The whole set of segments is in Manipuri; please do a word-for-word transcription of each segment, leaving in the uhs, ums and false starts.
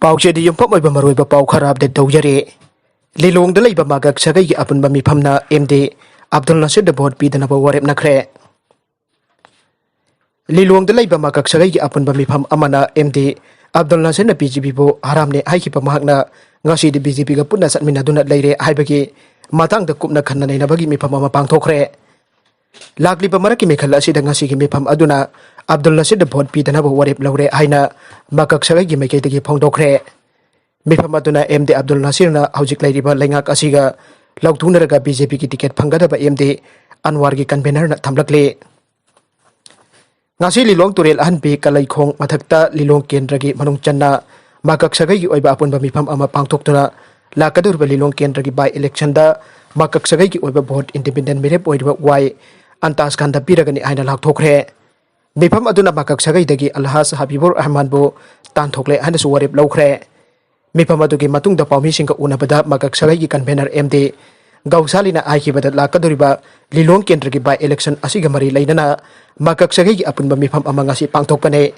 ꯄꯥꯎꯆꯦꯗꯤ ꯌꯨꯝꯐꯝ ꯑꯣꯏꯕ ꯃꯔꯨꯑꯣꯏꯕ ꯄꯥꯎ ꯈꯔ ꯑꯞꯗꯦꯠ ꯇꯧꯖꯔꯤ꯫ ꯂꯤꯂꯣꯡꯗ ꯂꯩꯕ ꯃꯥꯒꯛ ꯁꯥꯒꯩꯒꯤ ꯑꯄꯨꯟꯕ ꯃꯤꯐꯝꯅ ꯑꯦꯝ ꯗꯤ ꯑꯕꯗꯨꯜ ꯅꯥꯁꯤꯔꯗ ꯚꯣꯠ ꯄꯤꯗꯅꯕ ꯋꯥꯔꯦꯞꯅꯈ꯭ꯔꯦ꯫ ꯂꯤꯂꯣꯡꯗ ꯂꯩꯕ ꯃꯥꯒꯛ ꯁꯥꯒꯩꯒꯤ ꯑꯄꯨꯟꯕ ꯃꯤꯐꯝ ꯑꯃꯅ ꯑꯦꯝ ꯗꯤ ꯑꯕꯗꯨꯜ ꯅꯥꯁꯤꯔꯅ ꯕꯤ ꯖꯦ ꯄꯤꯕꯨ ꯍꯔꯥꯝꯅꯦ ꯍꯥꯏꯈꯤꯕ ꯃꯍꯥꯛꯅ ꯉꯁꯤꯗꯤ ꯕꯤ ꯖꯦ ꯄꯤꯒ ꯄꯨꯟꯅ ꯆꯠꯃꯤꯟꯅꯗꯨꯅ ꯂꯩꯔꯦ ꯍꯥꯏꯕꯒꯤ ꯃꯇꯥꯡꯗ ꯀꯨꯞꯅ ꯈꯟꯅ ꯅꯩꯅꯕꯒꯤ ꯃꯤꯐꯝ ꯑꯃ ꯄꯥꯡꯊꯣꯛꯈ꯭ꯔꯦ꯫ ꯂꯥꯛꯂꯤꯕ ꯃꯔꯛꯀꯤ ꯃꯤꯈꯜ ꯑꯁꯤꯗ ꯉꯁꯤꯒꯤ ꯃꯤꯐꯝ ꯑꯗꯨꯅ ꯑꯕꯗꯨꯜ ꯅꯥꯁꯤꯔꯗ ꯚꯣꯠ ꯄꯤꯗꯅꯕ ꯋꯥꯔꯦꯞ ꯂꯧꯔꯦ ꯍꯥꯏꯅ ꯃꯥꯒꯛ ꯁꯥꯒꯩꯒꯤ ꯃꯥꯏꯀꯩꯗꯒꯤ ꯐꯣꯡꯗꯣꯛꯈ꯭ꯔꯦ꯫ ꯃꯤꯐꯝ ꯑꯗꯨꯅ ꯑꯦꯝ ꯗꯤ ꯑꯕꯗꯨꯜ ꯅꯥꯁꯤꯔꯅ ꯍꯧꯖꯤꯛ ꯂꯩꯔꯤꯕ ꯂꯩꯉꯥꯛ ꯑꯁꯤꯒ ꯂꯧꯊꯣꯛꯅꯔꯒ ꯕꯤ ꯖꯦ ꯄꯤꯒꯤ ꯇꯤꯀꯦꯠ ꯐꯪꯒꯗꯕ ꯑꯦꯝ ꯗꯤ ꯑꯟꯋꯥꯔꯒꯤ ꯀꯟꯚꯦꯅꯔꯅ ꯊꯝꯂꯛꯂꯤ꯫ ꯉꯁꯤ ꯂꯤꯂꯣꯡ ꯇꯨꯔꯦꯜ ꯑꯍꯟꯕꯤ ꯀꯂꯩꯈꯣꯡ ꯃꯊꯛꯇ ꯂꯤꯂꯣꯡ ꯀꯦꯟꯗ꯭ꯔꯒꯤ ꯃꯅꯨꯡ ꯆꯟꯅ ꯃꯥꯒꯛ ꯁꯥꯒꯩꯒꯤ ꯑꯣꯏꯕ ꯑꯄꯨꯟꯕ ꯃꯤꯐꯝ ꯑꯃ ꯄꯥꯡꯊꯣꯛꯇꯨꯅ ꯂꯥꯛꯀꯗꯧꯔꯤꯕ ꯂꯤꯂꯣꯡ ꯀꯦꯟꯗ꯭ꯔꯒꯤ ꯕꯥꯏ ꯏꯂꯦꯛꯁꯟꯗ ꯃꯥꯒꯛ ꯁꯥꯒꯩꯒꯤ ꯑꯣꯏꯕ ꯚꯣꯠ ꯏꯟꯗꯤꯄꯦꯟꯗꯦꯟ ꯃꯤꯔꯦꯞ ꯑꯣꯏꯔꯤꯕ ꯋꯥꯏ ꯑꯟꯇꯥꯖ ꯈꯥꯟꯗ ꯄꯤꯔꯒꯅꯤ ꯍꯥꯏꯅ ꯂꯥꯎꯊꯣꯛꯈ꯭ꯔꯦ꯫ ꯃꯤꯐꯝ ꯑꯗꯨꯅ ꯃꯥꯒꯛ ꯁꯥꯒꯩꯗꯒꯤ ꯑꯜꯍꯥꯖ ꯍꯕꯤꯕꯨꯔ ꯔꯍꯃꯥꯟꯕꯨ ꯇꯥꯟꯊꯣꯛꯂꯦ ꯍꯥꯏꯅꯁꯨ ꯋꯥꯔꯦꯞ ꯂꯧꯈ꯭ꯔꯦ꯫ ꯃꯤꯐꯝ ꯑꯗꯨꯒꯤ ꯃꯇꯨꯡꯗ ꯄꯥꯎꯃꯤꯁꯤꯡꯒ ꯎꯅꯕꯗ ꯃꯥꯒꯛ ꯁꯥꯒꯩꯒꯤ ꯀꯟꯚꯦꯅꯔ ꯑꯦꯝ ꯗꯤ ꯒꯧꯁꯥꯂꯤꯅ ꯍꯥꯏꯈꯤꯕꯗ ꯂꯥꯛꯀꯗꯧꯔꯤꯕ ꯂꯤꯂꯣꯡ ꯀꯦꯟꯗ꯭ꯔꯒꯤ ꯕꯥꯏ ꯏꯂꯦꯛꯁꯟ ꯑꯁꯤꯒ ꯃꯔꯤ ꯂꯩꯅꯅ ꯃꯥꯒꯛ ꯁꯥꯒꯩꯒꯤ ꯑꯄꯨꯟꯕ ꯃꯤꯐꯝ ꯑꯃ ꯉꯁꯤ ꯄꯥꯡꯊꯣꯛꯄꯅꯤ꯫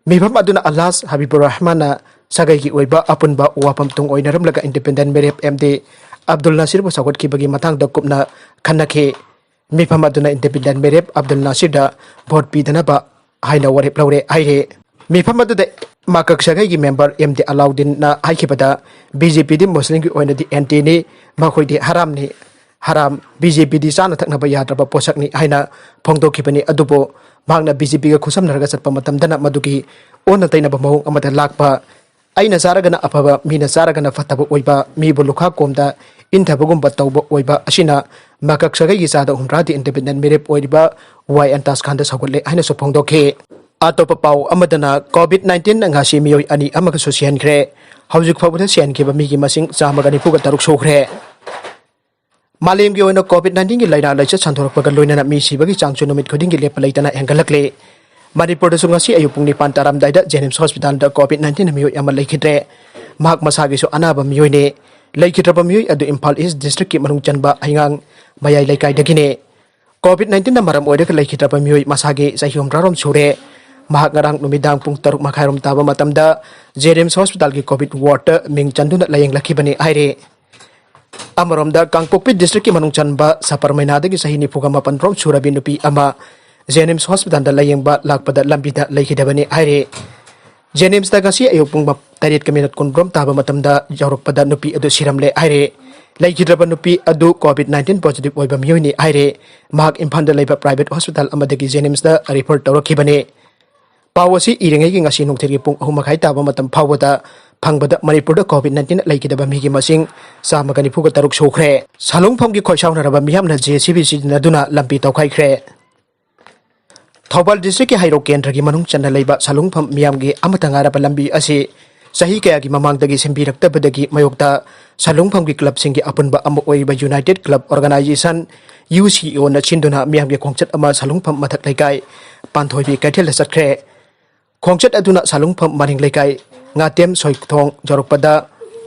ꯃꯤꯐꯝ ꯑꯗꯨꯅ ꯑꯜꯍꯥꯖ ꯍꯕꯤꯕꯨꯔ ꯔꯍꯃꯥꯟꯅ ꯁꯥꯒꯩꯒꯤ ꯑꯣꯏꯕ ꯑꯄꯨꯟꯕ ꯋꯥꯐꯝ ꯇꯨꯡ ꯑꯣꯏꯅꯔꯝꯂꯒ ꯏꯟꯗꯤꯄꯦꯟꯗꯦꯟ ꯃꯤꯔꯦꯞ ꯑꯦꯝ ꯗꯤ ꯑꯕꯗꯨꯜ ꯅꯥꯁꯤꯔꯕꯨ ꯁꯧꯒꯠꯈꯤꯕꯒꯤ ꯃꯇꯥꯡꯗ ꯀꯨꯞꯅ ꯈꯟꯅꯈꯤ꯫ ꯃꯤꯐꯝ ꯑꯗꯨꯅ ꯏꯟꯗꯤꯄꯦꯟꯗꯦꯟ ꯃꯤꯔꯦꯞ ꯑꯕꯗꯨꯜ ꯅꯥꯁꯤꯔꯗ ꯚꯣꯠ ꯄꯤꯗꯅꯕ ꯍꯥꯏꯅ ꯋꯥꯔꯦꯞ ꯂꯧꯔꯦ ꯍꯥꯏꯔꯦ꯫ ꯃꯤꯐꯝ ꯑꯗꯨꯗ ꯃꯥꯀꯛ ꯁꯥꯒꯩꯒꯤ ꯃꯦꯝꯕꯔ ꯑꯦꯝ ꯗꯤ ꯑꯂꯥꯎꯗꯤꯟꯅ ꯍꯥꯏꯈꯤꯕꯗ, ꯕꯤ ꯖꯦ ꯄꯤꯗꯤ ꯃꯨꯁꯂꯤꯝꯒꯤ ꯑꯣꯏꯅꯗꯤ ꯑꯦꯟꯇꯤꯅꯤ, ꯃꯈꯣꯏꯗꯤ ꯍꯔꯥꯝꯅꯤ, ꯍꯔꯥꯝ, ꯕꯤ ꯖꯦ ꯄꯤꯗꯤ ꯆꯥꯅ ꯊꯛꯅꯕ ꯌꯥꯗ꯭ꯔꯕ ꯄꯣꯠꯁꯛꯅꯤ ꯍꯥꯏꯅ ꯐꯣꯡꯗꯣꯛꯈꯤꯕꯅꯤ꯫ ꯑꯗꯨꯕꯨ ꯃꯍꯥꯛꯅ ꯕꯤ ꯖꯦ ꯄꯤꯒ ꯈꯨꯠꯁꯝꯅꯔꯒ ꯆꯠꯄ ꯃꯇꯝꯗꯅ ꯃꯗꯨꯒꯤ ꯑꯣꯟꯅ ꯇꯩꯅꯕ ꯃꯑꯣꯡ ꯑꯃꯗ ꯂꯥꯛꯄ, ꯑꯩꯅ ꯆꯥꯔꯒꯅ ꯑꯐꯕ, ꯃꯤꯅ ꯆꯥꯔꯒꯅ ꯐꯠꯇꯕ ꯑꯣꯏꯕ, ꯃꯤꯕꯨ ꯂꯨꯈꯥ ꯀꯣꯝꯗ ꯏꯟꯊꯕꯒꯨꯝꯕ ꯇꯧꯕ ꯑꯣꯏꯕ ꯑꯁꯤꯅ ꯃꯥꯀꯛ ꯁꯥꯒꯩꯒꯤ ꯆꯥꯗ ꯍꯨꯝꯗ꯭ꯔꯥꯗꯤ ꯏꯟꯗꯤꯄꯦꯟꯗꯦꯟ ꯃꯤꯔꯦꯞ ꯑꯣꯏꯔꯤꯕ ꯋꯥꯏ ꯑꯟꯇꯥꯖ ꯈꯥꯟꯗ ꯁꯧꯒꯠꯂꯦ ꯍꯥꯏꯅꯁꯨ ꯐꯣꯡꯗꯣꯛꯈꯤ꯫ ꯑꯇꯣꯞꯄ ꯄꯥꯎ ꯑꯃꯗꯅ, ꯀꯣꯚꯤꯗ ꯅꯥꯏꯟꯇꯤꯟꯅ ꯉꯁꯤ ꯃꯤꯑꯣꯏ ꯑꯅꯤ ꯑꯃꯒꯁꯨ ꯁꯤꯍꯟꯈ꯭ꯔꯦ꯫ ꯍꯧꯖꯤꯛ ꯐꯥꯎꯕꯗ ꯁꯤꯍꯟꯈꯤꯕ ꯃꯤꯒꯤ ꯃꯁꯤꯡ ꯆꯥꯝꯃꯒ ꯅꯤꯐꯨꯒ ꯇꯔꯨꯛ ꯁꯨꯈ꯭ꯔꯦ꯫ ꯃꯥꯂꯦꯝꯒꯤ ꯑꯣꯏꯅ ꯀꯣꯚꯤꯗ ꯅꯥꯏꯟꯇꯤꯟꯒꯤ ꯂꯥꯏꯅꯥ ꯂꯥꯏꯆꯠ ꯁꯟꯗꯣꯔꯛꯄꯒ ꯂꯣꯏꯅꯅ ꯃꯤ ꯁꯤꯕꯒꯤ ꯆꯥꯡꯁꯨ ꯅꯨꯃꯤꯠ ꯈꯨꯗꯤꯡꯒꯤ ꯂꯦꯞꯄ ꯂꯩꯇꯅ ꯍꯦꯟꯒꯠꯂꯛꯂꯤ꯫ ꯃꯅꯤꯄꯨꯔꯗꯁꯨ ꯉꯁꯤ ꯑꯌꯨꯛ ꯄꯨꯡ ꯅꯤꯄꯥꯟ ꯇꯥꯔꯝꯗꯥꯏꯗ ꯖꯦꯅꯤꯝꯁ ꯍꯣꯁꯄꯤꯇꯥꯜꯗ ꯀꯣꯚꯤꯗ ꯅꯥꯏꯟꯇꯤꯟ ꯃꯤꯑꯣꯏ ꯑꯃ ꯂꯩꯈꯤꯗ꯭ꯔꯦ꯫ ꯃꯍꯥꯛ ꯃꯁꯥꯒꯤꯁꯨ ꯑꯅꯥꯕ ꯃꯤꯑꯣꯏꯅꯤ꯫ ꯂꯩꯈꯤꯗ꯭ꯔꯕ ꯃꯤꯑꯣꯏ ꯑꯗꯨ ꯏꯝꯐꯥꯜ ꯏꯁ ꯗꯤꯁꯇ꯭ꯔꯤꯛꯀꯤ ꯃꯅꯨꯡ ꯆꯟꯕ ꯍꯩꯉꯥꯡ ꯃꯌꯥꯏ ꯂꯩꯀꯥꯏꯗꯒꯤꯅꯤ꯫ ꯀꯣꯚꯤꯗ ꯅꯥꯏꯟꯇꯤꯟꯅ ꯃꯔꯝ ꯑꯣꯏꯔꯒ ꯂꯩꯈꯤꯗ꯭ꯔꯕ ꯃꯤꯑꯣꯏ ꯃꯁꯥꯒꯤ ꯆꯍꯤ ꯍꯨꯝꯗ꯭ꯔꯥꯔꯣꯝ ꯁꯨꯔꯦ꯫ ꯃꯍꯥꯛ ꯉꯔꯥꯡ ꯅꯨꯃꯤꯗꯥꯡ ꯄꯨꯡ ꯇꯔꯨꯛ ꯃꯈꯥꯏꯔꯣꯝ ꯇꯥꯕ ꯃꯇꯝꯗ ꯖꯦꯅꯤꯝꯁ ꯍꯣꯁꯄꯤꯇꯥꯜꯒꯤ ꯀꯣꯚꯤꯗ ꯋꯥꯔꯗꯇ ꯃꯤꯡ ꯆꯟꯗꯨꯅ ꯂꯥꯌꯦꯡꯂꯛꯈꯤꯕꯅꯤ ꯍꯥꯏꯔꯤ꯫ ꯑꯃꯔꯣꯝꯗ, ꯀꯥꯡꯄꯣꯛꯄꯤ ꯗꯤꯁꯇ꯭ꯔꯤꯛꯀꯤ ꯃꯅꯨꯡ ꯆꯟꯕ ꯁꯄꯔꯃꯩꯅꯥꯗꯒꯤ ꯆꯍꯤ ꯅꯤꯐꯨꯒ ꯃꯥꯄꯟ ꯔꯣꯝ ꯁꯨꯔꯕꯤ ꯅꯨꯄꯤ ꯑꯃ ꯖꯦꯅꯤꯝꯁ ꯍꯣꯁꯄꯤꯇꯥꯜꯗ ꯂꯥꯌꯦꯡꯕ ꯂꯥꯛꯄꯗ ꯂꯝꯕꯤꯗ ꯂꯩꯈꯤꯗꯕꯅꯤ ꯍꯥꯏꯔꯤ꯫ ꯖꯦꯅꯤꯝꯁꯇ ꯉꯁꯤ ꯑꯌꯨꯛ ꯄꯨꯡ ꯃ-, ꯇꯔꯦꯠꯀ ꯃꯤꯅꯠ ꯀꯨꯟ ꯔꯣꯝ ꯇꯥꯕ ꯃꯇꯝꯗ ꯌꯧꯔꯛꯄꯗ ꯅꯨꯄꯤ ꯑꯗꯨ ꯁꯤꯔꯝꯂꯦ ꯍꯥꯏꯔꯤ꯫ ꯂꯩꯈꯤꯗ꯭ꯔꯕ ꯅꯨꯄꯤ ꯑꯗꯨ ꯀꯣꯚꯤꯗ ꯅꯥꯏꯟꯇꯤꯟ ꯄꯣꯖꯤꯇꯤꯚ ꯑꯣꯏꯕ ꯃꯤꯑꯣꯏꯅꯤ ꯍꯥꯏꯔꯤ꯫ ꯃꯍꯥꯛ ꯏꯝꯐꯥꯜꯗ ꯂꯩꯕ ꯄ꯭ꯔꯥꯏꯚꯦꯠ ꯍꯣꯁꯄꯤꯇꯥꯜ ꯑꯃꯗꯒꯤ ꯖꯦꯅꯤꯝꯁꯇ ꯔꯤꯐꯔ ꯇꯧꯔꯛꯈꯤꯕꯅꯤ꯫ ꯄꯥꯎ ꯑꯁꯤ ꯏꯔꯤꯉꯩꯒꯤ ꯉꯁꯤ ꯅꯨꯡꯊꯤꯜꯒꯤ ꯄꯨꯡ ꯑꯍꯨꯝ ꯃꯈꯥꯏ ꯇꯥꯕ ꯃꯇꯝ ꯐꯥꯎꯕꯗ ꯐꯪꯕꯗ ꯃꯅꯤꯄꯨꯔꯗ ꯀꯣꯚꯤꯗ ꯅꯥꯏꯟꯇꯤꯟ ꯂꯩꯈꯤꯗꯕ ꯃꯤꯒꯤ ꯃꯁꯤꯡ ꯆꯥꯝꯃꯒ ꯅꯤꯐꯨꯒ ꯇꯔꯨꯛ ꯁꯨꯈ꯭ꯔꯦ꯫ ꯁꯥꯂꯨꯡꯐꯝꯒꯤ ꯈꯣꯏꯁꯥꯎꯅꯔꯕ ꯃꯤꯌꯥꯝꯅ ꯖꯦ ꯁꯤ ꯕꯤ ꯁꯤꯖꯤꯟꯅꯗꯨꯅ ꯂꯝꯕꯤ ꯇꯧꯈꯥꯏꯈ꯭ꯔꯦ꯫ ꯊꯧꯕꯥꯜ ꯗꯤꯁꯇ꯭ꯔꯤꯛꯀꯤ ꯍꯩꯔꯣꯛ ꯀꯦꯟꯗ꯭ꯔꯒꯤ ꯃꯅꯨꯡ ꯆꯟꯅ ꯂꯩꯕ ꯁꯥꯂꯨꯡꯐꯝ ꯃꯤꯌꯥꯝꯒꯤ ꯑꯃꯠꯇ ꯉꯥꯏꯔꯕ ꯂꯝꯕꯤ ꯑꯁꯤ ꯆꯍꯤ ꯀꯌꯥꯒꯤ ꯃꯃꯥꯡꯗꯒꯤ ꯁꯦꯝꯕꯤꯔꯛꯇꯕꯗꯒꯤ ꯃꯥꯌꯣꯛꯇ ꯁꯥꯂꯨꯡꯐꯝꯒꯤ ꯀ꯭ꯂꯕꯁꯤꯡꯒꯤ ꯑꯄꯨꯟꯕ ꯑꯃ ꯑꯣꯏꯔꯤꯕ ꯌꯨꯅꯥꯏꯇꯦꯗ ꯀ꯭ꯂꯕ ꯑꯣꯔꯒꯅꯥꯏꯖꯦꯁꯟ, ꯌꯨ ꯁꯤ ꯑꯣꯅ ꯁꯤꯟꯗꯨꯅ ꯃꯤꯌꯥꯝꯒꯤ ꯈꯣꯡꯆꯠ ꯑꯃ ꯁꯥꯂꯨꯡꯐꯝ ꯃꯊꯛ ꯂꯩꯀꯥꯏ ꯄꯥꯟꯊꯣꯏꯕꯤ ꯀꯩꯊꯦꯜꯗ ꯆꯠꯈ꯭ꯔꯦ꯫ ꯈꯣꯡꯆꯠ ꯑꯗꯨꯅ ꯁꯥꯂꯨꯡꯐꯝ ꯃꯅꯤꯡ ꯂꯩꯀꯥꯏ ꯉꯥꯇꯦꯝ ꯁꯣꯏꯊꯣꯡ ꯌꯧꯔꯛꯄꯗ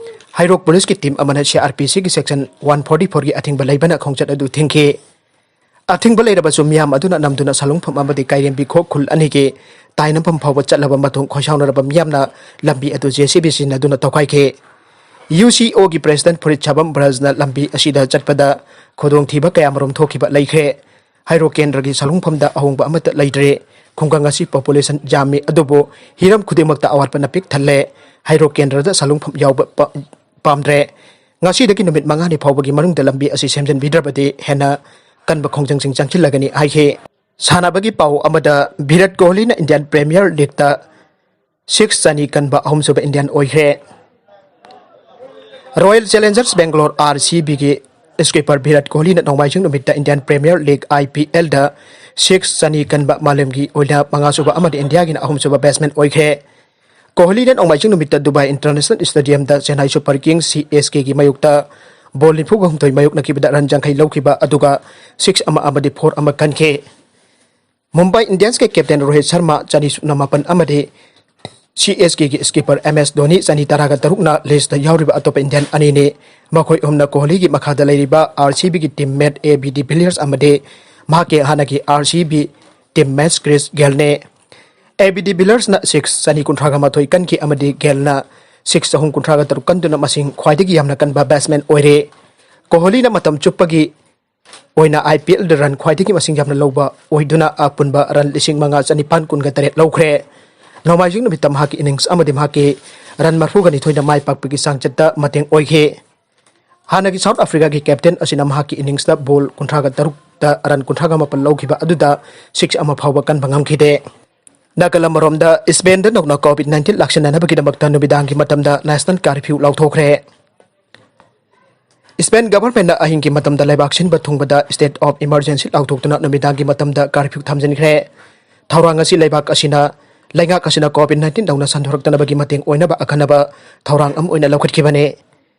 ꯍꯩꯔꯣꯛ ꯄꯨꯂꯤꯁꯀꯤ ꯇꯤꯝ ꯑꯃꯅ ꯁꯤ ꯑꯥꯔ ꯄꯤ ꯁꯤꯒꯤ ꯁꯦꯛꯁꯟ ꯋꯥꯟ ꯐꯣꯔꯇꯤ ꯐꯣꯔꯒꯤ ꯑꯊꯤꯡꯕ ꯂꯩꯕꯅ ꯈꯣꯡꯆꯠ ꯑꯗꯨ ꯊꯤꯡꯈꯤ꯫ ꯑꯊꯤꯡꯕ ꯂꯩꯔꯕꯁꯨ ꯃꯤꯌꯥꯝ ꯑꯗꯨꯅ ꯅꯝꯗꯨꯅ ꯁꯥꯂꯨꯡꯐꯝ ꯑꯃꯗꯤ ꯀꯥꯏꯔꯦꯝꯕꯤꯈꯣꯛ ꯈꯨꯜ ꯑꯅꯤꯒꯤ ꯇꯥꯏꯅꯐꯝ ꯐꯥꯎꯕ ꯆꯠꯂꯕ ꯃꯇꯨꯡ ꯈꯣꯏꯁꯥꯎꯅꯔꯕ ꯃꯤꯌꯥꯝꯅ ꯂꯝꯕꯤ ꯑꯗꯨ ꯖꯦ ꯁꯤ ꯕꯤ ꯁꯤꯖꯤꯟꯅꯗꯨꯅ ꯇꯧꯈꯥꯏꯈꯤ꯫ ꯌꯨ ꯁꯤ ꯑꯣꯒꯤ ꯄ꯭ꯔꯦꯁꯤꯗꯦꯟꯠ ꯐꯨꯔꯤꯠ ꯁꯥꯕꯝ ꯕ꯭ꯔꯖꯅ ꯂꯝꯕꯤ ꯑꯁꯤꯗ ꯆꯠꯄꯗ ꯈꯨꯗꯣꯡꯊꯤꯕ ꯀꯌꯥꯃꯔꯨꯝ ꯊꯣꯛꯈꯤꯕ ꯂꯩꯈ꯭ꯔꯦ꯫ ꯍꯩꯔꯣꯛ ꯀꯦꯟꯗ꯭ꯔꯒꯤ ꯁꯥꯂꯨꯡꯐꯝꯗ ꯑꯍꯣꯡꯕ ꯑꯃꯠꯇ ꯂꯩꯇ꯭ꯔꯦ꯫ ꯈꯨꯡꯒꯪ ꯑꯁꯤ ꯄꯣꯄꯨꯂꯦꯁꯟ ꯌꯥꯝꯃꯤ, ꯑꯗꯨꯕꯨ ꯍꯤꯔꯝ ꯈꯨꯗꯤꯡꯃꯛꯇ ꯑꯋꯥꯠꯄꯅ ꯄꯤꯛ ꯊꯜꯂꯦ꯫ ꯍꯩꯔꯣꯛ ꯀꯦꯟꯗ꯭ꯔꯗ ꯁꯥꯂꯨꯡꯐꯝ ꯌꯥꯎꯕ ꯄ-, ꯄꯥꯝꯗ꯭ꯔꯦ꯫ ꯉꯁꯤꯗꯒꯤ ꯅꯨꯃꯤꯠ ꯃꯉꯥꯅꯤ ꯐꯥꯎꯕꯒꯤ ꯃꯅꯨꯡꯗ ꯂꯝꯕꯤ ꯑꯁꯤ ꯁꯦꯝꯖꯤꯟꯕꯤꯗ꯭ꯔꯕꯗꯤ ꯍꯦꯟꯅ ꯀꯟꯕ ꯈꯣꯡꯖꯪꯁꯤꯡ ꯆꯪꯁꯤꯜꯂꯒꯅꯤ ꯍꯥꯏꯈꯤ꯫ ꯁꯥꯟꯅꯕꯒꯤ ꯄꯥꯎ ꯑꯃꯗ, ꯚꯤꯔꯥꯠ ꯀꯣꯍꯂꯤꯅ ꯏꯟꯗꯤꯌꯥꯟ ꯄ꯭ꯔꯤꯃꯤꯌꯔ ꯂꯤꯒꯇ ꯁꯤꯛꯁ ꯆꯅꯤ ꯀꯟꯕ ꯑꯍꯨꯝꯁꯨꯕ ꯏꯟꯗꯤꯌꯥꯟ ꯑꯣꯏꯈ꯭ꯔꯦ꯫ Royal ꯆꯦꯂꯦꯟꯖꯔꯁ Bangalore, R C ꯕꯤꯒꯤ ꯁ꯭ꯀꯤꯄꯔ Virat ꯀꯣꯍꯂꯤꯅ ꯅꯣꯡꯃꯥꯏꯖꯤꯡ ꯅꯨꯃꯤꯠꯇ Indian premier league, I P ꯑꯦꯜꯗ ꯁꯤꯛꯁ ꯆꯅꯤ ꯀꯟꯕ ꯃꯥꯂꯦꯝꯒꯤ ꯑꯣꯏꯅ ꯃꯉꯥꯁꯨꯕ ꯑꯃꯗꯤ ꯏꯟꯗꯤꯌꯥꯒꯤꯅ ꯑꯍꯨꯝꯁꯨꯕ ꯕꯦꯠꯁꯃꯦꯟ ꯑꯣꯏꯈ꯭ꯔꯦ꯫ ꯀꯣꯍꯂꯤꯅ ꯅꯣꯡꯃꯥꯏꯖꯤꯡ ꯅꯨꯃꯤꯠꯇ ꯗꯨꯕꯥꯏ ꯏꯟꯇꯔꯅꯦꯁꯅꯦꯜ ꯁ꯭ꯇꯦꯗꯤꯌꯝꯗ Chennai super kings, C S ꯀꯦꯒꯤ ꯃꯥꯌꯣꯛꯇ ꯕꯣꯜ ꯅꯤꯐꯨꯒ ꯍꯨꯝꯗꯣꯏ ꯃꯥꯌꯣꯛꯅꯈꯤꯕꯗ ꯔꯟ ꯌꯥꯡꯈꯩ ꯂꯧꯈꯤꯕ, ꯑꯗꯨꯒ ꯁꯤꯛꯁ ꯑꯃ ꯑꯃꯗꯤ ꯐꯣꯔ ꯑꯃ ꯀꯟꯈꯤ꯫ ꯃꯨꯝꯕꯥꯏ ꯏꯟꯗꯤꯌꯟꯁꯀꯤ ꯀꯦꯞꯇꯦꯟ ꯔꯣꯍꯤꯠ ꯁꯔꯃ ꯆꯅꯤ ꯁꯨꯞꯅ ꯃꯥꯄꯟ ꯑꯃꯗꯤ ꯁꯤ ꯑꯦꯁ ꯀꯦꯒꯤ ꯁ꯭ꯀꯤꯄꯔ ꯑꯦꯝ ꯑꯦꯁ ꯙꯣꯅꯤ ꯆꯅꯤ ꯇꯔꯥꯒ ꯇꯔꯨꯛꯅ ꯂꯤꯁꯇ ꯌꯥꯎꯔꯤꯕ ꯑꯇꯣꯞꯄ ꯏꯟꯗꯤꯌꯟ ꯑꯅꯤꯅꯤ꯫ ꯃꯈꯣꯏ ꯑꯍꯨꯝꯅ ꯀꯣꯍꯂꯤꯒꯤ ꯃꯈꯥꯗ ꯂꯩꯔꯤꯕ ꯑꯥꯔ ꯁꯤ ꯕꯤꯒꯤ ꯇꯤꯝ ꯃꯦꯠ ꯑꯦ ꯕꯤ ꯗꯤ ꯚꯤꯂꯤꯌꯔꯁ ꯑꯃꯗꯤ ꯃꯍꯥꯛꯀꯤ ꯍꯥꯟꯅꯒꯤ R C B teammates Chris ꯒꯦꯜꯅꯤ꯫ ꯑꯦ ꯕꯤ ꯗꯤ ꯚꯤꯂꯔꯁꯅ ꯁꯤꯛꯁ ꯆꯅꯤ ꯀꯨꯟꯊ꯭ꯔꯥꯒ ꯃꯥꯊꯣꯏ ꯀꯟꯈꯤ ꯑꯃꯗꯤ ꯒꯦꯜꯅ ꯁꯤꯛꯁ ꯆꯍꯨꯝ ꯀꯨꯟꯊ꯭ꯔꯥꯒ ꯇꯔꯨꯛ ꯀꯟꯗꯨꯅ ꯃꯁꯤꯡ ꯈ꯭ꯋꯥꯏꯗꯒꯤ ꯌꯥꯝꯅ ꯀꯟꯕ ꯕꯦꯠꯁꯃꯦꯟ ꯑꯣꯏꯔꯦ꯫ ꯀꯣꯍꯂꯤꯅ ꯃꯇꯝ ꯆꯨꯞꯄꯒꯤ ꯑꯣꯏꯅ ꯑꯥꯏ ꯄꯤ ꯑꯦꯜꯗ ꯔꯟ ꯈ꯭ꯋꯥꯏꯗꯒꯤ ꯃꯁꯤꯡ ꯌꯥꯝꯅ ꯂꯧꯕ ꯑꯣꯏꯗꯨꯅ ꯑꯄꯨꯟꯕ ꯔꯟ ꯂꯤꯁꯤꯡ ꯃꯉꯥ ꯆꯅꯤꯄꯥꯟ ꯀꯨꯟꯒ ꯇꯔꯦꯠ ꯂꯧꯈ꯭ꯔꯦ꯫ ꯅꯣꯡꯃꯥꯏꯖꯤꯡ ꯅꯨꯃꯤꯠꯇ ꯃꯍꯥꯛꯀꯤ ꯏꯅꯤꯡꯁ ꯑꯃꯗꯤ ꯃꯍꯥꯛꯀꯤ ꯔꯟ ꯃꯔꯐꯨꯒ ꯅꯤꯊꯣꯏꯅ ꯃꯥꯏ ꯄꯥꯛꯄꯒꯤ ꯆꯥꯡꯆꯠꯇ ꯃꯇꯦꯡ ꯑꯣꯏꯈꯤ꯫ ꯍꯥꯟꯅꯒꯤ ꯁꯥꯎꯠ ꯑꯐ꯭ꯔꯤꯀꯥꯒꯤ ꯀꯦꯞꯇꯦꯟ ꯑꯁꯤꯅ ꯃꯍꯥꯛꯀꯤ ꯏꯅꯤꯡꯁꯇ ꯕꯣꯜ ꯀꯨꯟꯊ꯭ꯔꯥꯒ ꯇꯔꯨꯛꯇ ꯔꯟ ꯀꯨꯟꯊ꯭ꯔꯥꯒ ꯃꯥꯄꯟ ꯂꯧꯈꯤꯕ ꯑꯗꯨꯗ ꯁꯤꯛꯁ ꯑꯃ ꯐꯥꯎꯕ ꯀꯟꯕ ꯉꯝꯈꯤꯗꯦ꯫ ꯅꯥꯀꯜ ꯑꯃꯔꯣꯝꯗ, ꯏꯁꯄꯦꯟꯗ ꯅꯧꯅ ꯀꯣꯚꯤꯗ ꯅꯥꯏꯟꯇꯤꯟ ꯂꯥꯛꯁꯤꯟꯅꯅꯕꯒꯤꯗꯃꯛꯇ ꯅꯨꯃꯤꯗꯥꯡꯒꯤ ꯃꯇꯝꯗ ꯅꯦꯁꯅꯦꯜ ꯀꯥꯔꯐ꯭ꯌꯨ ꯂꯥꯎꯊꯣꯛꯈ꯭ꯔꯦ꯫ ꯏꯁꯄꯦꯟ ꯒꯚꯔꯟꯃꯦꯟꯠꯅ ꯑꯍꯤꯡꯒꯤ ꯃꯇꯝꯗ ꯂꯩꯕꯥꯛ ꯁꯤꯟꯕ ꯊꯨꯡꯕꯗ state of emergency ꯂꯥꯎꯊꯣꯛꯇꯨꯅ ꯅꯨꯃꯤꯗꯥꯡꯒꯤ ꯃꯇꯝꯗ ꯀꯥꯔꯐ꯭ꯌꯨ ꯊꯝꯖꯤꯟꯈ꯭ꯔꯦ꯫ ꯊꯧꯔꯥꯡ ꯑꯁꯤ ꯂꯩꯕꯥꯛ ꯑꯁꯤꯅ, ꯂꯩꯉꯥꯛ ꯑꯁꯤꯅ ꯀꯣꯚꯤꯗ ꯅꯥꯏꯟꯇꯤꯟ ꯅꯧꯅ ꯁꯟꯗꯣꯔꯛꯇꯅꯕꯒꯤ ꯃꯇꯦꯡ ꯑꯣꯏꯅꯕ ꯑꯈꯟꯅꯕ ꯊꯧꯔꯥꯡ ꯑꯃ ꯑꯣꯏꯅ ꯂꯧꯈꯠꯈꯤꯕꯅꯤ꯫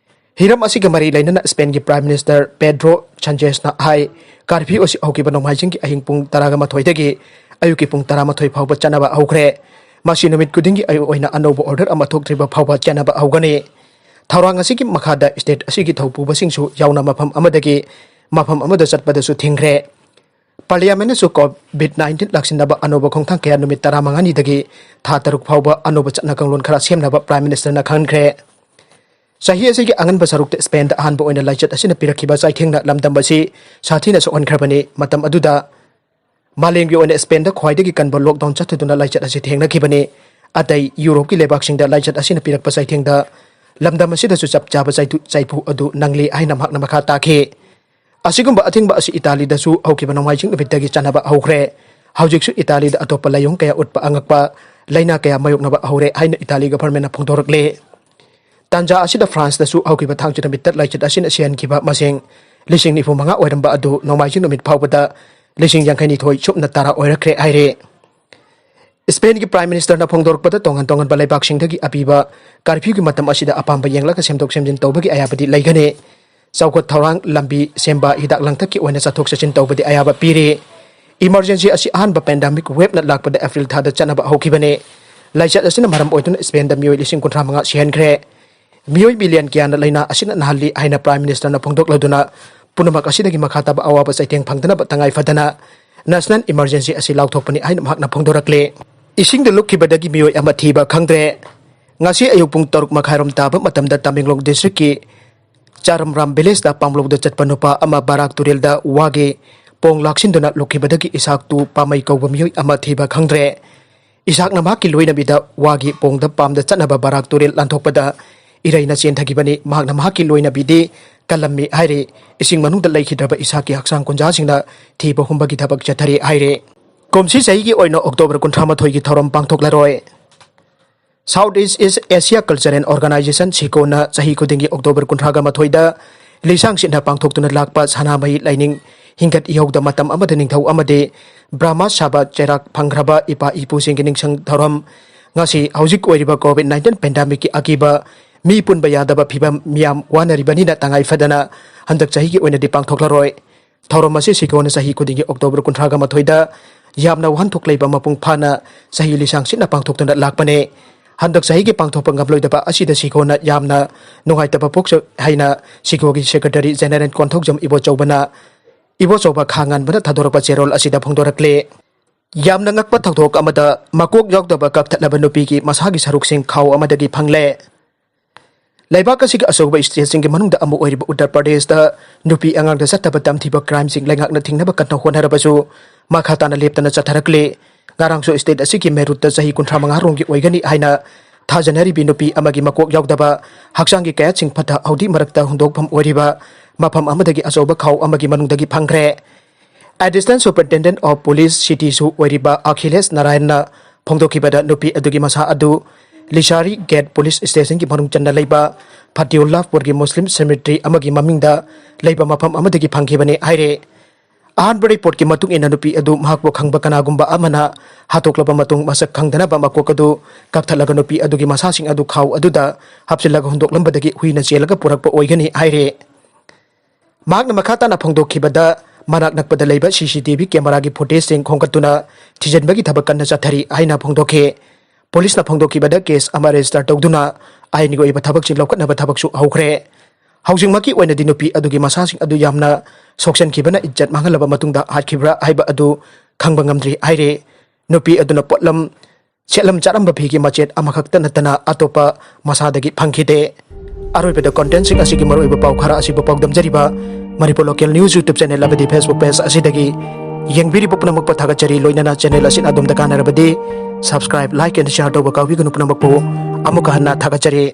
ꯍꯤꯔꯝ ꯑꯁꯤꯒ ꯃꯔꯤ ꯂꯩꯅꯅ ꯏꯁꯄꯦꯟꯒꯤ ꯄ꯭ꯔꯥꯏꯝ ꯃꯤꯅꯤꯁꯇꯔ ꯄꯦꯗ꯭ꯔꯣ ꯁꯟꯆꯦꯁꯅ ꯍꯥꯏ, ꯀꯥꯔꯐ꯭ꯌꯨ ꯑꯁꯤ ꯍꯧꯈꯤꯕ ꯅꯣꯡꯃꯥꯏꯖꯤꯡꯒꯤ ꯑꯍꯤꯡ ꯄꯨꯡ ꯇꯔꯥꯒ ꯃꯥꯊꯣꯏꯗꯒꯤ ꯑꯌꯨꯛꯀꯤ ꯄꯨꯡ ꯇꯔꯥꯃꯥꯊꯣꯏ ꯐꯥꯎꯕ ꯆꯠꯅꯕ ꯍꯧꯈ꯭ꯔꯦ꯫ ꯃꯁꯤ ꯅꯨꯃꯤꯠ ꯈꯨꯗꯤꯡꯒꯤ ꯑꯌꯨꯛ ꯑꯣꯏꯅ ꯑꯅꯧꯕ ꯑꯣꯔꯗꯔ ꯑꯃ ꯊꯣꯛꯇ꯭ꯔꯤꯕ ꯐꯥꯎꯕ ꯆꯠꯅꯕ ꯍꯧꯒꯅꯤ꯫ ꯊꯧꯔꯥꯡ ꯑꯁꯤꯒꯤ ꯃꯈꯥꯗ ꯁ꯭ꯇꯦꯠ ꯑꯁꯤꯒꯤ ꯊꯧꯄꯨꯕꯁꯤꯡꯁꯨ ꯌꯥꯎꯅ ꯃꯐꯝ ꯑꯃꯗꯒꯤ ꯃꯐꯝ ꯑꯃꯗ ꯆꯠꯄꯗꯁꯨ ꯊꯤꯡꯈ꯭ꯔꯦ꯫ ꯄꯥꯔꯂꯤꯌꯥꯃꯦꯟꯅꯁꯨ ꯀꯣꯚꯤꯗ ꯅꯥꯏꯟꯇꯤꯟ ꯂꯥꯛꯁꯤꯟꯅꯕ ꯑꯅꯧꯕ ꯈꯣꯡꯊꯥꯡ ꯀꯌꯥ ꯅꯨꯃꯤꯠ ꯇꯔꯥꯃꯉꯥꯅꯤꯗꯒꯤ ꯊꯥ ꯇꯔꯨꯛ ꯐꯥꯎꯕ ꯑꯅꯧꯕ ꯆꯠꯅ ꯀꯥꯡꯂꯣꯟ ꯈꯔ ꯁꯦꯝꯅꯕ ꯄ꯭ꯔꯥꯏꯝ ꯃꯤꯅꯤꯁꯇꯔꯅ ꯈꯪꯍꯟꯈ꯭ꯔꯦ꯫ ꯆꯍꯤ ꯑꯁꯤꯒꯤ ꯑꯉꯟꯕ ꯁꯔꯨꯛꯇ ꯏꯁꯄꯦꯟꯗ ꯑꯍꯥꯟꯕ ꯑꯣꯏꯅ ꯂꯥꯏꯆꯠ ꯑꯁꯤꯅ ꯄꯤꯔꯛꯈꯤꯕ ꯆꯩꯊꯦꯡꯅ ꯂꯝꯗꯝ ꯑꯁꯤ ꯁꯥꯊꯤꯅ ꯁꯣꯛꯍꯟꯈ꯭ꯔꯕꯅꯤ꯫ ꯃꯇꯝ ꯑꯗꯨꯗ ꯃꯥꯂꯦꯝꯒꯤ ꯑꯣꯏꯅ ꯏꯁꯄꯦꯟꯗ ꯈ꯭ꯋꯥꯏꯗꯒꯤ ꯀꯟꯕ ꯂꯣꯛꯗꯥꯎꯟ ꯆꯠꯊꯗꯨꯅ ꯂꯥꯏꯆꯠ ꯑꯁꯤ ꯊꯦꯡꯅꯈꯤꯕꯅꯤ꯫ ꯑꯇꯩ ꯌꯨꯔꯣꯞꯀꯤ ꯂꯩꯕꯥꯛꯁꯤꯡꯗ ꯂꯥꯏꯆꯠ ꯑꯁꯤꯅ ꯄꯤꯔꯛꯄ ꯆꯩꯊꯦꯡꯗ ꯂꯝꯗꯝ ꯑꯁꯤꯗꯁꯨ ꯆꯞ ꯆꯥꯕ ꯆꯩꯊꯨ-, ꯆꯩꯐꯨ ꯑꯗꯨ ꯅꯪꯂꯤ ꯍꯥꯏꯅ ꯃꯍꯥꯛꯅ ꯃꯈꯥ ꯇꯥꯈꯤ꯫ ꯑꯁꯤꯒꯨꯝꯕ ꯑꯊꯤꯡꯕ ꯑꯁꯤ ꯏꯇꯥꯂꯤꯗꯁꯨ ꯍꯧꯈꯤꯕ ꯅꯣꯡꯃꯥꯏꯖꯤꯡ ꯅꯨꯃꯤꯠꯇꯒꯤ ꯆꯠꯅꯕ ꯍꯧꯈ꯭ꯔꯦ꯫ ꯍꯧꯖꯤꯛꯁꯨ ꯏꯇꯥꯂꯤꯗ ꯑꯇꯣꯞꯄ ꯂꯥꯏꯑꯣꯡ ꯀꯌꯥ ꯎꯠꯄ ꯑꯉꯛꯄ ꯂꯥꯏꯅꯥ ꯀꯌꯥ ꯃꯥꯌꯣꯛꯅꯕ ꯍꯧꯔꯦ ꯍꯥꯏꯅ ꯏꯇꯥꯂꯤ ꯒꯚꯔꯟꯃꯦꯟꯠꯅ ꯐꯣꯡꯗꯣꯔꯛꯂꯤ꯫ ꯇꯥꯟꯖꯥ ꯑꯁꯤꯗ ꯐ꯭ꯔꯥꯟꯁꯇꯁꯨ ꯍꯧꯈꯤꯕ ꯊꯥꯡꯖ ꯅꯨꯃꯤꯠꯇ ꯂꯥꯏꯆꯠ ꯑꯁꯤꯅ ꯁꯤꯍꯟꯈꯤꯕ ꯃꯁꯤꯡ ꯂꯤꯁꯤꯡ ꯅꯤꯐꯨ ꯃꯉꯥ ꯑꯣꯏꯔꯝꯕ ꯑꯗꯨ ꯅꯣꯡꯃꯥꯏꯖꯤꯡ ꯅꯨꯃꯤꯠ ꯐꯥꯎꯕꯗ ꯂꯤꯁꯤꯡ ꯌꯥꯡꯈꯩ ꯅꯤꯊꯣꯏ ꯁꯨꯞꯅ ꯇꯔꯥ ꯑꯣꯏꯔꯛꯈ꯭ꯔꯦ ꯍꯥꯏꯔꯦ꯫ ꯏꯁꯄꯦꯟꯒꯤ ꯄ꯭ꯔꯥꯏꯝ ꯃꯤꯅꯤꯁꯇꯔꯅ ꯐꯣꯡꯗꯣꯔꯛꯄꯗ ꯇꯣꯉꯥꯟ ꯇꯣꯉꯥꯟꯕ ꯂꯩꯕꯥꯛꯁꯤꯡꯗꯒꯤ ꯑꯄꯤꯕ ꯀꯥꯔꯐ꯭ꯌꯨꯒꯤ ꯃꯇꯝ ꯑꯁꯤꯗ ꯑꯄꯥꯝꯕ ꯌꯦꯡꯂꯒ ꯁꯦꯝꯗꯣꯛ ꯁꯦꯝꯖꯤꯟ ꯇꯧꯕꯒꯤ ꯑꯌꯥꯕꯗꯤ ꯂꯩꯒꯅꯤ꯫ ꯆꯥꯎꯈꯠ ꯊꯧꯔꯥꯡ, ꯂꯝꯕꯤ ꯁꯦꯝꯕ, ꯍꯤꯗꯥꯛ ꯂꯥꯡꯊꯛꯀꯤ ꯑꯣꯏꯅ ꯆꯠꯊꯣꯛ ꯆꯠꯁꯤꯟ ꯇꯧꯕꯗꯤ ꯑꯌꯥꯕ ꯄꯤꯔꯤ꯫ Emergency ꯑꯁꯤ ꯑꯍꯥꯟꯕ ꯄꯦꯟꯗꯥꯃꯤꯛ ꯋꯦꯕꯅ ꯂꯥꯛꯄꯗ ꯑꯦꯄ꯭ꯔꯤꯜ ꯊꯥꯗ ꯆꯠꯅꯕ ꯍꯧꯈꯤꯕꯅꯤ꯫ ꯂꯥꯏꯆꯠ ꯑꯁꯤꯅ ꯃꯔꯝ ꯑꯣꯏꯗꯨꯅ ꯏꯁꯄꯦꯟꯗ ꯃꯤꯑꯣꯏ ꯂꯤꯁꯤꯡ ꯀꯨꯟꯊ꯭ꯔꯥ ꯃꯉꯥ ꯁꯤꯍꯟꯈ꯭ꯔꯦ꯫ ꯃꯤꯑꯣꯏ ꯃꯤꯂꯤꯌꯟ ꯀꯌꯥꯅ ꯂꯥꯏꯅꯥ ꯑꯁꯤꯅ ꯅꯥꯍꯜꯂꯤ ꯍꯥꯏꯅ ꯄ꯭ꯔꯥꯏꯝ ꯃꯤꯅꯤꯁꯇꯔꯅ ꯐꯣꯡꯗꯣꯛꯂꯗꯨꯅ ꯄꯨꯝꯅꯃꯛ ꯑꯁꯤꯗꯒꯤ ꯃꯈꯥ ꯇꯥꯕ ꯑꯋꯥꯕ ꯆꯩꯊꯦꯡ ꯐꯪꯗꯅꯕ ꯇꯉꯥꯏ ꯐꯗꯅ ꯅꯦꯁꯅꯦꯜ ꯏꯃꯔꯖꯦꯟꯁꯤ ꯑꯁꯤ ꯂꯥꯎꯊꯣꯛꯄꯅꯤ ꯍꯥꯏꯅ ꯃꯍꯥꯛꯅ ꯐꯣꯡꯗꯣꯔꯛꯂꯤ꯫ ꯏꯁꯤꯡꯗ ꯂꯨꯞꯈꯤꯕꯗꯒꯤ ꯃꯤꯑꯣꯏ ꯑꯃ ꯊꯤꯕ ꯈꯪꯗ꯭ꯔꯦ꯫ ꯉꯁꯤ ꯑꯌꯨꯛ ꯄꯨꯡ ꯇꯔꯨꯛ ꯃꯈꯥꯏꯔꯣꯝ ꯇꯥꯕ ꯃꯇꯝꯗ ꯇꯃꯦꯡꯂꯣꯡ ꯗꯤꯁꯇ꯭ꯔꯤꯛꯀꯤ ꯆꯥꯔꯝꯔꯥꯝ ꯚꯤꯂꯦꯖꯇ ꯄꯥꯝꯂꯧꯗ ꯆꯠꯄ ꯅꯨꯄꯥ ꯑꯃ ꯕꯔꯥꯛ ꯇꯨꯔꯦꯜꯗ ꯋꯥꯒꯤ ꯄꯣꯡ ꯂꯥꯛꯁꯤꯟꯗꯨꯅ ꯂꯨꯞꯈꯤꯕꯗꯒꯤ ꯏꯁꯥꯛꯇꯨ ꯄꯥꯃꯩ ꯀꯧꯕ ꯃꯤꯑꯣꯏ ꯑꯃ ꯊꯤꯕ ꯈꯪꯗ꯭ꯔꯦ꯫ ꯏꯁꯥꯛꯅ ꯃꯍꯥꯛꯀꯤ ꯂꯣꯏꯅꯕꯤꯗ ꯋꯥꯒꯤ ꯄꯣꯡꯗ ꯄꯥꯝꯗ ꯆꯠꯅꯕ ꯕꯔꯥꯛ ꯇꯨꯔꯦꯜ ꯂꯥꯟꯊꯣꯛꯄꯗ ꯏꯔꯩꯅ ꯆꯦꯟꯊꯈꯤꯕꯅꯤ꯫ ꯃꯍꯥꯛꯅ ꯃꯍꯥꯛꯀꯤ ꯂꯣꯏꯅꯕꯤꯗꯤ ꯀꯜꯂꯝꯃꯤ ꯍꯥꯏꯔꯤ꯫ ꯏꯁꯤꯡ ꯃꯅꯨꯡꯗ ꯂꯩꯈꯤꯗ꯭ꯔꯕ ꯏꯁꯥꯛꯀꯤ ꯍꯛꯆꯥꯡ ꯀꯨꯟꯖꯥꯁꯤꯡꯅ ꯊꯤꯕ ꯍꯨꯝꯕꯒꯤ ꯊꯕꯛ ꯆꯠꯊꯔꯤ ꯍꯥꯏꯔꯤ꯫ ꯀꯨꯝꯁꯤ ꯆꯍꯤꯒꯤ ꯑꯣꯏꯅ ꯑꯣꯛꯇꯣꯕꯔ ꯀꯨꯟꯊ꯭ꯔꯥ ꯃꯥꯊꯣꯏꯒꯤ ꯊꯧꯔꯝ ꯄꯥꯡꯊꯣꯛꯂꯔꯣꯏ꯫ South East Asia Cultural Organization, ꯁꯤꯀꯣꯅ ꯆꯍꯤ ꯈꯨꯗꯤꯡꯒꯤ ꯑꯣꯛꯇꯣꯕꯔ ꯀꯨꯟꯊ꯭ꯔꯥꯒ ꯃꯥꯊꯣꯏꯗ ꯂꯤꯁꯥꯡ ꯁꯤꯠꯅ ꯄꯥꯡꯊꯣꯛꯇꯨꯅ ꯂꯥꯛꯄ ꯁꯅꯥꯃꯍꯤ ꯂꯥꯏꯅꯤꯡ ꯍꯤꯡꯒꯠ ꯏꯍꯧꯗ ꯃꯇꯝ ꯑꯃꯗ ꯅꯤꯡꯊꯧ ꯑꯃꯗꯤ ꯕ꯭ꯔꯍꯃ ꯁꯥꯕ ꯆꯩꯔꯥꯛ ꯐꯪꯈ꯭ꯔꯕ ꯏꯄꯥ ꯏꯄꯨꯁꯤꯡꯒꯤ ꯅꯤꯡꯁꯤꯡ ꯊꯧꯔꯝ ꯉꯁꯤ ꯍꯧꯖꯤꯛ ꯑꯣꯏꯔꯤꯕ ꯀꯣꯚꯤꯗ ꯅꯥꯏꯟꯇꯤꯟ ꯄꯦꯟꯗꯥꯃꯤꯛꯀꯤ ꯑꯀꯤꯕ ꯃꯤ ꯄꯨꯟꯕ ꯌꯥꯗꯕ ꯐꯤꯕꯝ ꯃꯤꯌꯥꯝ ꯋꯥꯅꯔꯤꯕꯅꯤꯅ ꯇꯉꯥꯏ ꯐꯗꯅ ꯍꯟꯗꯛ ꯆꯍꯤꯒꯤ ꯑꯣꯏꯅꯗꯤ ꯄꯥꯡꯊꯣꯛꯂꯔꯣꯏ꯫ ꯊꯧꯔꯝ ꯑꯁꯤ ꯁꯤꯀꯣꯅ ꯆꯍꯤ ꯈꯨꯗꯤꯡꯒꯤ ꯑꯣꯛꯇꯣꯕꯔ ꯀꯨꯟꯊ꯭ꯔꯥꯒ ꯃꯥꯊꯣꯏꯗ ꯌꯥꯝꯅ ꯋꯥꯍꯟꯊꯣꯛ ꯂꯩꯕ ꯃꯄꯨꯡ ꯐꯥꯅ ꯆꯍꯤ ꯂꯤꯁꯥꯡ ꯁꯤꯠꯅ ꯄꯥꯡꯊꯣꯛꯇꯨꯅ ꯂꯥꯛꯄꯅꯤ꯫ ꯍꯟꯗꯛ ꯆꯍꯤꯒꯤ ꯄꯥꯡꯊꯣꯛꯄ ꯉꯝꯂꯣꯏꯗꯕ ꯑꯁꯤꯗ ꯁꯤꯀꯣꯅ ꯌꯥꯝꯅ ꯅꯨꯡꯉꯥꯏꯇꯕ ꯐꯣꯡꯆ ꯍꯥꯏꯅ ꯁꯤꯀꯣꯒꯤ ꯁꯦꯀ꯭ꯔꯦꯇꯔꯤ ꯖꯦꯅꯦꯔꯦꯜ ꯀꯣꯟꯊꯧꯖꯝ ꯏꯕꯣꯆꯧꯕꯅ ꯏꯕꯣꯆꯧꯕ ꯈꯥ ꯉꯥꯟꯕꯅ ꯊꯥꯗꯣꯔꯛꯄ ꯆꯦꯔꯣꯜ ꯑꯁꯤꯗ ꯐꯣꯡꯗꯣꯔꯛꯂꯤ꯫ ꯌꯥꯝꯅ ꯉꯛꯄ ꯊꯧꯗꯣꯛ ꯑꯃꯗ ꯃꯀꯣꯛ ꯌꯥꯎꯗꯕ ꯀꯛꯊꯠꯂꯕ ꯅꯨꯄꯤꯒꯤ ꯃꯁꯥꯒꯤ ꯁꯔꯨꯛꯁꯤꯡ ꯈꯥꯎ ꯑꯃꯗꯒꯤ ꯐꯪꯂꯦ꯫ ꯂꯩꯕꯥꯛ ꯑꯁꯤꯒꯤ ꯑꯆꯧꯕ ꯁ꯭ꯇꯦꯠꯁꯤꯡꯒꯤ ꯃꯅꯨꯡꯗ ꯑꯃ ꯑꯣꯏꯔꯤꯕ ꯎꯠꯇꯔ ꯄ꯭ꯔꯗꯦꯁꯇ ꯅꯨꯄꯤ ꯑꯉꯥꯡꯗ ꯆꯠꯇꯕ ꯇꯝꯊꯤꯕ ꯀ꯭ꯔꯥꯏꯝꯁꯤꯡ ꯂꯩꯉꯥꯛꯅ ꯊꯤꯡꯅꯕ ꯀꯟꯅ ꯍꯣꯠꯅꯔꯕꯁꯨ ꯃꯈꯥ ꯇꯥꯅ ꯂꯦꯞꯇꯅ ꯆꯠꯊꯔꯛꯂꯤ꯫ ꯉꯔꯥꯡꯁꯨ ꯁ꯭ꯇꯦꯠ ꯑꯁꯤꯒꯤ ꯃꯦꯔꯨꯠꯇ ꯆꯍꯤ ꯀꯨꯟꯊ꯭ꯔꯥ ꯃꯉꯥ ꯔꯣꯝꯒꯤ ꯑꯣꯏꯒꯅꯤ ꯍꯥꯏꯅ ꯊꯥꯖꯅꯔꯤꯕꯤ ꯅꯨꯄꯤ ꯑꯃꯒꯤ ꯃꯀꯣꯛ ꯌꯥꯎꯗꯕ ꯍꯛꯆꯥꯡꯒꯤ ꯀꯌꯥꯠꯁꯤꯡ ꯐꯠꯇ ꯍꯥꯎꯗꯤ ꯃꯔꯛꯇ ꯍꯨꯟꯗꯣꯛꯐꯝ ꯑꯣꯏꯔꯤꯕ ꯃꯐꯝ ꯑꯃꯗꯒꯤ ꯑꯆꯧꯕ ꯈꯥꯎ ꯑꯃꯒꯤ ꯃꯅꯨꯡꯗꯒꯤ ꯐꯪꯈ꯭ꯔꯦ꯫ Additional Superintendent of Police City ꯁꯨ ꯑꯣꯏꯔꯤꯕ ꯑꯈꯤꯂꯦꯁ ꯅꯥꯔꯥꯌꯟꯅ ꯐꯣꯡꯗꯣꯛꯈꯤꯕꯗ ꯅꯨꯄꯤ ꯑꯗꯨꯒꯤ ꯃꯁꯥ ꯑꯗꯨ ꯂꯤꯁꯥꯔꯤ ꯒꯦꯠ ꯄꯨꯂꯤꯁ ꯁ꯭ꯇꯦꯁꯟꯒꯤ ꯃꯅꯨꯡ ꯆꯟꯅ ꯂꯩꯕ ꯐꯇꯤꯎꯜꯂꯥꯍꯄꯨꯔꯒꯤ ꯃꯨꯁꯂꯤꯝ ꯁꯦꯃꯤꯇ꯭ꯔꯤ ꯑꯃꯒꯤ ꯃꯃꯤꯡꯗ ꯂꯩꯕ ꯃꯐꯝ ꯑꯃꯗꯒꯤ ꯐꯪꯈꯤꯕꯅꯤ ꯍꯥꯏꯔꯦ꯫ ꯑꯍꯥꯟꯕ ꯔꯤꯄꯣꯔꯠꯀꯤ ꯃꯇꯨꯡ ꯏꯟꯅ ꯅꯨꯄꯤ ꯑꯗꯨ ꯃꯍꯥꯛꯄꯨ ꯈꯪꯕ ꯀꯅꯥꯒꯨꯝꯕ ꯑꯃꯅ ꯍꯥꯠꯇꯣꯛꯂꯕ ꯃꯇꯨꯡ ꯃꯁꯛ ꯈꯪꯗꯅꯕ ꯃꯀꯣꯛ ꯑꯗꯨ ꯀꯛꯊꯠꯂꯒ ꯅꯨꯄꯤ ꯑꯗꯨꯒꯤ ꯃꯁꯥꯁꯤꯡ ꯑꯗꯨ ꯈꯥꯎ ꯑꯗꯨꯗ ꯍꯥꯞꯆꯤꯜꯂꯒ ꯍꯨꯟꯗꯣꯛꯂꯝꯕꯗꯒꯤ ꯍꯨꯏꯅ ꯆꯦꯜꯂꯒ ꯄꯨꯔꯛꯄ ꯑꯣꯏꯒꯅꯤ ꯍꯥꯏꯔꯦ꯫ ꯃꯍꯥꯛꯅ ꯃꯈꯥ ꯇꯥꯅ ꯐꯣꯡꯗꯣꯛꯈꯤꯕꯗ ꯃꯅꯥꯛ ꯅꯛꯄꯗ ꯂꯩꯕ ꯁꯤ ꯁꯤ ꯇꯤ ꯚꯤ ꯀꯦꯃꯦꯔꯥꯒꯤ ꯐꯨꯇꯦꯖꯁꯤꯡ ꯈꯣꯝꯒꯠꯇꯨꯅ ꯊꯤꯖꯤꯟꯕꯒꯤ ꯊꯕꯛ ꯀꯟꯅ ꯆꯠꯊꯔꯤ ꯍꯥꯏꯅ ꯐꯣꯡꯗꯣꯛꯈꯤ꯫ ꯄꯨꯂꯤꯁꯅ ꯐꯣꯡꯗꯣꯛꯈꯤꯕꯗ ꯀꯦꯁ ꯑꯃ ꯔꯦꯖꯤꯁꯇꯔ ꯇꯧꯗꯨꯅ ꯑꯥꯏꯟꯒꯤ ꯑꯣꯏꯕ ꯊꯕꯛꯁꯤꯡ ꯂꯧꯈꯠꯅꯕ ꯊꯕꯛꯁꯨ ꯍꯧꯈ꯭ꯔꯦ꯫ ꯍꯧꯖꯤꯛꯃꯛꯀꯤ ꯑꯣꯏꯅꯗꯤ ꯅꯨꯄꯤ ꯑꯗꯨꯒꯤ ꯃꯁꯥꯁꯤꯡ ꯑꯗꯨ ꯌꯥꯝꯅ ꯁꯣꯛꯆꯟꯈꯤꯕꯅ ꯏꯖꯠ ꯃꯥꯡꯍꯜꯂꯕ ꯃꯇꯨꯡꯗ ꯍꯥꯠꯈꯤꯕ꯭ꯔꯥ ꯍꯥꯏꯕ ꯑꯗꯨ ꯈꯪꯕ ꯉꯝꯗ꯭ꯔꯤ ꯍꯥꯏꯔꯦ꯫ ꯅꯨꯄꯤ ꯑꯗꯨꯅ ꯄꯣꯠꯂꯝ ꯁꯦꯠꯂꯝ ꯆꯥꯔꯝꯕ ꯐꯤꯒꯤ ꯃꯆꯦꯠ ꯑꯃꯈꯛꯇ ꯅꯠꯇꯅ ꯑꯇꯣꯞꯄ ꯃꯁꯥꯗꯒꯤ ꯐꯪꯈꯤꯗꯦ꯫ ꯑꯔꯣꯏꯕꯗ contentꯁꯤꯡ ꯑꯁꯤꯒꯤ ꯃꯔꯨꯑꯣꯏꯕ ꯄꯥꯎ ꯈꯔ ꯑꯁꯤꯕꯨ ꯄꯥꯎꯗꯝꯖꯔꯤꯕ Manipur Local News YouTube channel ꯑꯃꯗꯤ Facebook page ꯑꯁꯤꯗꯒꯤ ꯌꯦꯡꯕꯤꯔꯤꯕ ꯄꯨꯝꯅꯃꯛꯄꯨ ꯊꯥꯒꯠꯆꯔꯤ꯫ ꯂꯣꯏꯅꯅ channel ꯑꯁꯤꯅ ꯑꯗꯣꯝꯗ ꯀꯥꯟꯅꯔꯕꯗꯤ subscribe, like and share ꯇꯧꯕ ꯀꯥꯎꯕꯤꯒꯅꯨ꯫ ꯄꯨꯝꯅꯃꯛꯄꯨ ꯑꯃꯨꯛꯀ ꯍꯟꯅ ꯊꯥꯒꯠꯆꯔꯤ꯫